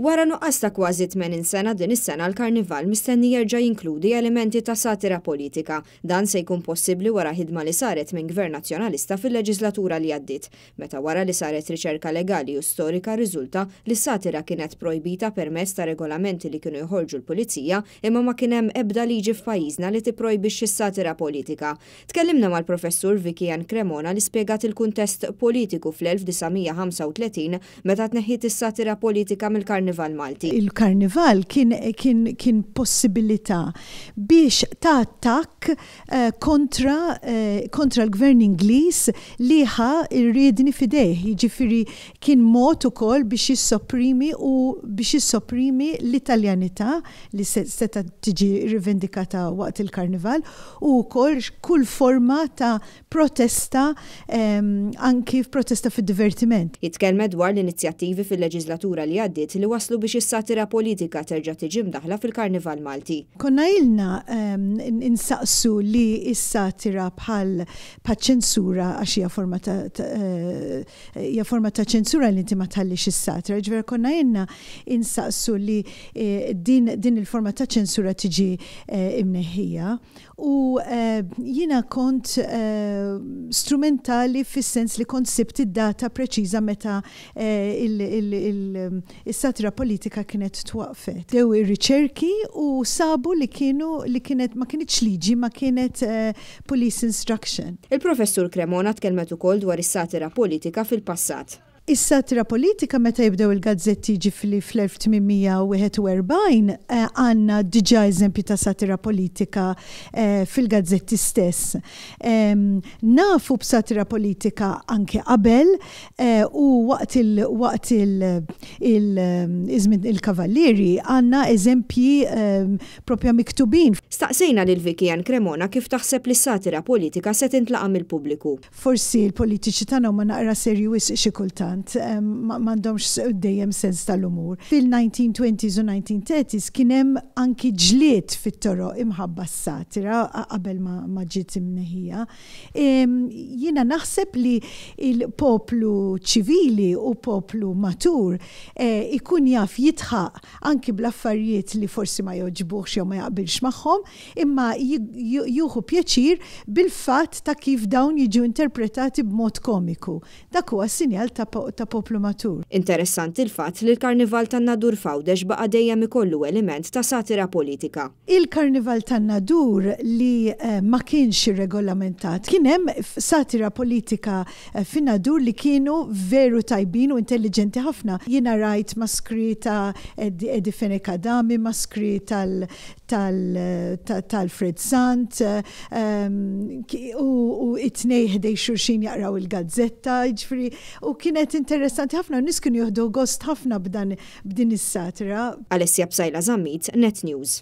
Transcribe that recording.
Wara nuqqas ta' kważi 80 sena, din is-sena l-Karnival mistenni jerġa' jinkludi elementi ta' satira politika. Dan se jkun possibbli wara ħidma li saret minn Gvern Nazzjonalista fil-leġislatura li għaddiet, meta wara li saret riċerka legali u storika rriżulta li s-satira kienet projbita permezz ta' regolamenti li kienu joħorġu l-Pulizija imma ma kien hemm ebda liġi f'pajjiżna li tipprojbixxi s-satira politika. Tkellimna mal-Professur Vicky Ann Cremona li spjegat il-kuntest politiku fl-1935 meta tneħħiet is-satira politika mill-Karnival Malti. Il-Karnival kien kien kien possibilità biex ta' attakk kontra kontra l-Gvern Ingliż li ħa r-riedni f'idejh, jiġifieri kien mod ukoll biex jissopprimi u biex jissopprimi l-Italjanità li setgħet tiġi rivendikata waqt il-Karnival u wkoll kull forma ta' protesta anki protesta fid-divertiment. Hi tkellmet dwar l-inizjattivi fil-leġiżlatura li għaddiet li wasslu biex is-satira politika terġa' tiġi mdaħħla fil-Karnival Malti. Konna ilna nsaqsu li s-satira bħal bħaċ-ċensura għax hija forma ta' hija forma ta' ċensura li inti ma tħallix is-satira, jiġifieri konna ilna insaqsu li din din il-forma ta' ċensura tiġi imneħħija. U jiena kont strumentali fis-sens li kont sibt id-data preċiża meta is-satira politika kienet twaqqfet. Bdew ir-riċerki u sabu li kienu li kienet ma kinitx liġi ma kienet police instruction. Il-Professur Cremona tkellmet ukoll dwar is-satira politika fil-passat. Is-satira politika meta jibdew il-gazzetti jiġifieri fl-1841 għandna diġà eżempji ta' satira politika fil-gazzetti stess. Nafu b'satira politika anke qabel u waqt il waqt il iż-żmien il-Kavallieri għandna eżempji propja miktubin. Staqsejna lil Vicky Ann Cremona kif taħseb li s-satira politika se tintlaqa' mill-pubbliku. Forsi l-politiċi tagħna huma naqra serji wisq xi kultant, m'għandhomx dejjem sens tal-umur. Fil-1920s u 1930s kien hemm anki ġlied fit-toroq imħabba s-satira qabel ma ġiet imneħħija. Jiena naħseb li l-poplu ċivili u poplu matur ikun jaf jidħaq anki bl-affarijiet li forsi ma jogħġbuhx jew ma jaqbilx magħhom, imma jieħu pjaċir bil-fatt ta' kif dawn jiġu interpretati b'mod komiku. Dak huwa sinjal ta' poplu matur. Interessanti l-fatt li l-Karnival tan-Nadur f'Għawdex baqa' dejjem ikollu element ta' satira politika. Il-Karnival tan-Nadur li ma kienx irregolamentat, kien hemm satira politika fin-Nadur li kienu veru tajbin u intelliġenti ħafna. Jiena rajt maskri ta' Eddie Fenech Adami, maskri tal tal-Alfred Sant u it-tnej ħdej xulxin jaqraw il-gazzetta, jiġifieri u kienet interessanti ħafna u n-nies kienu jieħdu gost ħafna b'din is-satira. Alessia Psaila Zammit, Net News.